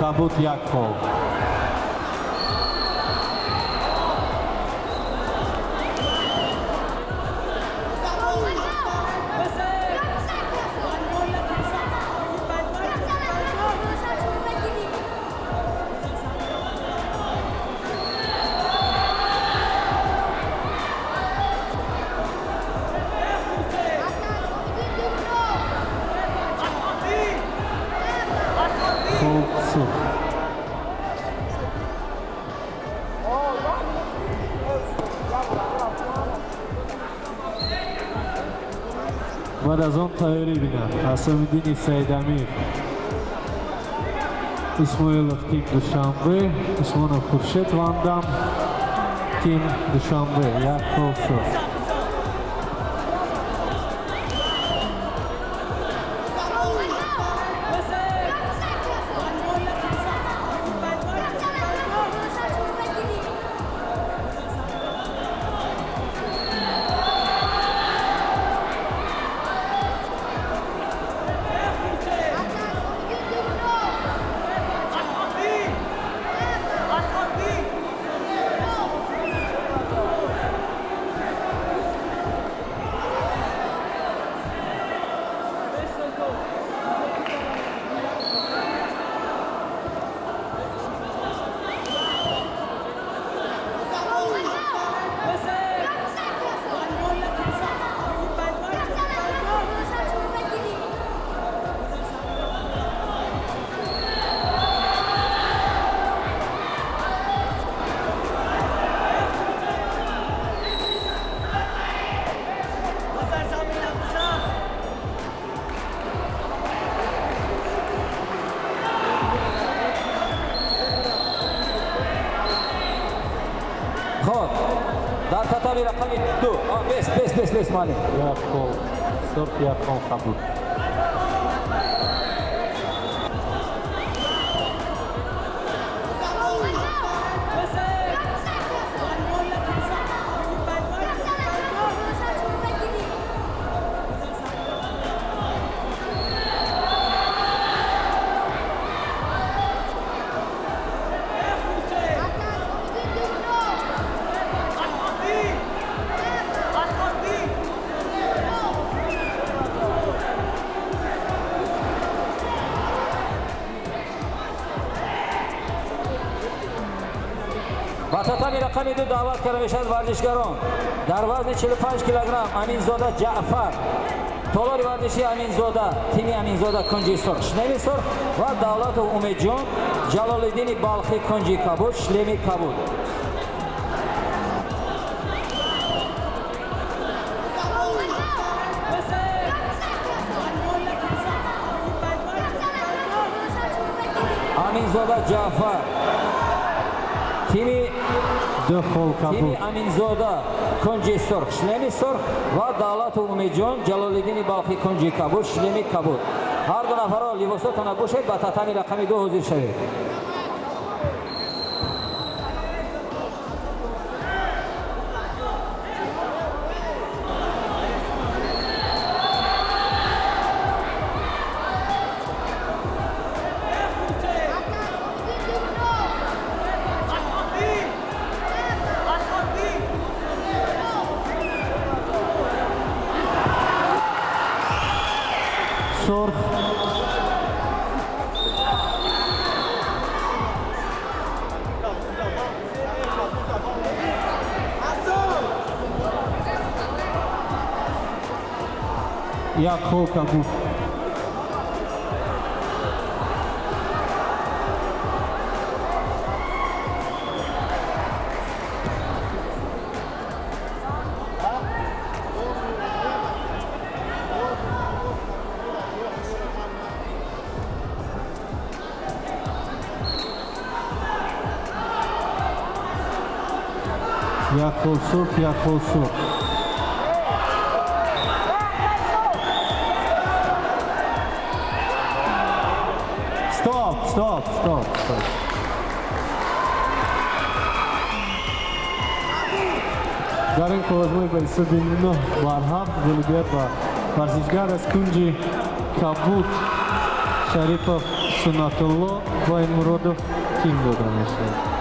Кабуд як хол. Хол сурх. Баъд аз он тайёрӣ бинад Ҳасомиддини Саидамир Исмоилов, тим Душанбе, Усмонов Хуршед Вандам, тим Душанбе, як хол сурх. Хоб, дар татами рақами ду. Бес, бес, бес, бес, муаллим. Як хол сурх, як хол кабуд. Ба татами рақами ду даъват карда мешавад варзишгарон: дар вазни 45 килограмм Аминзода Ҷаъфар, толори варзиши Аминзода, тими Аминзода, кунҷи сурх, шлеми сурх, ва Давлатов Умедҷон, Ҷалолиддини Балхӣ, кунҷи кабуд, шлеми кабуд. Аминзода Ҷаъфар, тими Ду хол тими кабуд. Аминзода, кунҷи сурх, шлеми сурх, ва Давлатов Умедҷон, Ҷалолиддини Балхӣ, кунҷи кабуд, шлеми кабуд. Ҳар ду нафарро либосотона пӯшед, ба татами рақами ду ҳозир шавед. Сурх. Як хол кабуд. Як хол сурх, як хол сурх. Стоп, стоп, стоп, стоп. Дар ин коғазмои ба ҳисоби 9 бар 7 ғолибият ба варзишгар аз кунҷи кабуд, Шарипов Суннатулло Баймуродов тим дода мешавад.